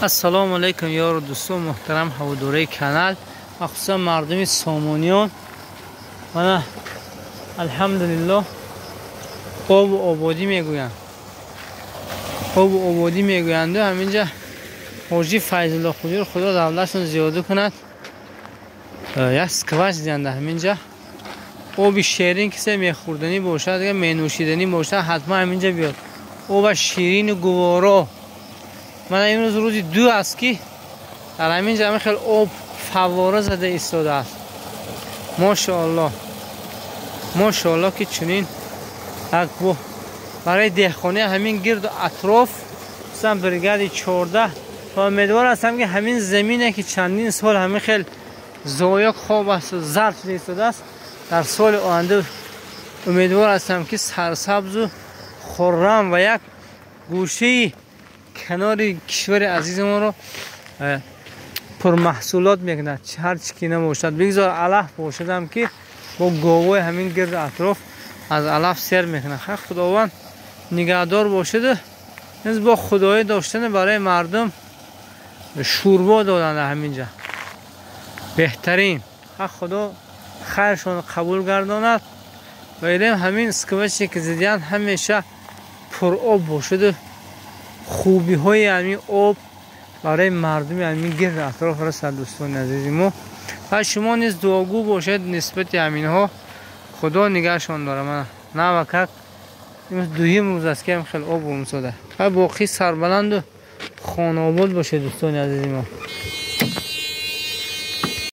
Ассалому алайкум, ёру дӯстон, муҳтарам ҳаводораи канал, махсусан мардуми Сомониён. Мана, алҳамдулиллоҳ, обу ободӣ мегӯянд, обу ободӣ мегӯянду ҳаминҷа ҳоҷи Файзулло Хуҷур, Худо давлатшон зиёда кунад, як скваж диданд. Ҳаминҷа оби шерин кисе мехӯрданӣ бошад, менӯшиданӣ бошад, ҳатман ҳаминҷа биёд. Оба ширину гуворо. Мана, имрӯз рӯзи ду аст, ки дар ҳамин ҷа хел об фаввора зада истодааст. Мошоалло, мошоалло, ки чунин як барои деҳқонии ҳамин гирду атроф, хусусан бригади 14, ва умедвор ҳастам, ки ҳамин замине, ки чандин сол ҳамин хел зоё хоб асту зард шуда истодааст, дар соли оянда умедвор ҳастам, ки сарсабзу хуррам ва як гӯшаи канори кишвари азизамонро пурмаҳсулот мекунад. Ҳар чӣ ки набошад, бигзор алаф бошадам, ки бо говои ҳамин гирду атроф аз алаф сер мекунад. Ха, Худованд нигаҳдор бошаду низ бо худоӣ доштани барои мардум шӯрбо доданд ҳаминҷа, беҳтарин. Ха, Худо хайршонро қабул гардонад ва илем ҳамин скваче, ки зидиянд, ҳамеша пуроб бошаду хубиҳои ҳамин об барои мардуми ҳамин гирду атроф расад. Дӯстони азизи мо, ва шумо низ дуогӯ бошед нисбати ҳаминҳо, Худо нигаҳшон дорад. Мана, навакак имрӯз дуюм рӯз аст, ки ҳам хел об омсода. Ва боқӣ сарбаланду хонаобод бошед, дӯстони азизи мо.